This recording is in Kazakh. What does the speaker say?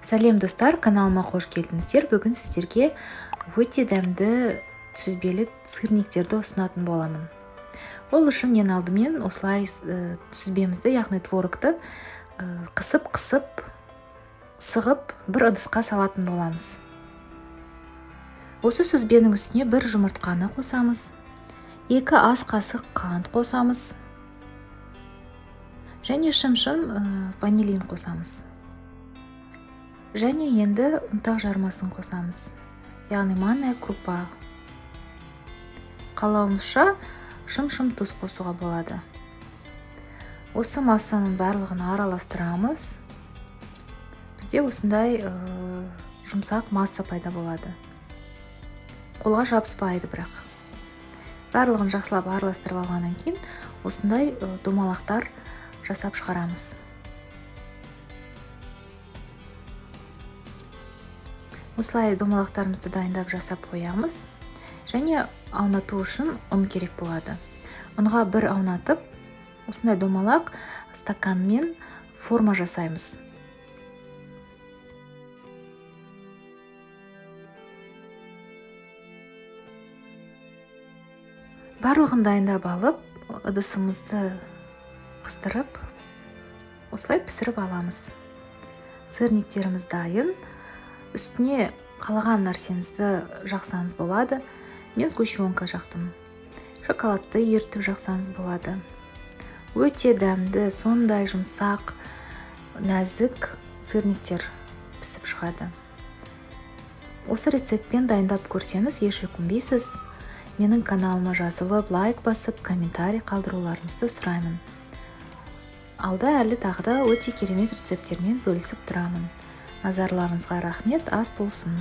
Сәлем, достар! Каналыма қош келдіңіздер! Бүгін сіздерге өте дәмді сүзбелі сырниктерді ұсынатын боламын. Ол үшін ең алдымен осылай сүзбемізді, яғни творогты қысып-қысып, сығып, бір ыдысқа салатын боламыз. Осы сүзбенің үстіне бір жұмыртқаны қосамыз, 2 ас қасық қант қосамыз және шым-шым ванилин қосамыз. Және енді ұнтақ жармасын қосамыз, яғни манная крупа. Қалауымызша шым-шым тұз қосуға болады. Осы массаның барлығын араластырамыз. Бізде осындай жұмсақ масса пайда болады. Қолға жабыспайды бірақ. Барлығын жақсылап араластырып алғаннан кейін осындай домалақтар жасап шығарамыз. Осылай домалақтарымызды дайындап жасап қоямыз. Және аунату үшін ұн керек болады. Ұнға бір аунатып, осындай домалақ стаканмен форма жасаймыз. Барлығын дайындап алып, ыдысымызды қыстырып, осылай пісіріп аламыз. Сырниктеріміз дайын. Үстіне қалаған нәрсеңізді жақсаңыз болады. Мен сгущенка жақтым. Шоколадты ерітіп жақсаңыз болады. Өте дәмді, сондай жұмсақ, нәзік сырниктер пісіп шығады. Осы рецептпен дайындап көрсеңіз, еш өкінбейсіз. Менің каналыма жазылып, лайк басып, комментарий қалдыруларыңызды сұраймын. Алда әлі тағы да өте керемет рецепттермен бөлісіп тұрамын. Назарларыңызға рахмет, ас болсын.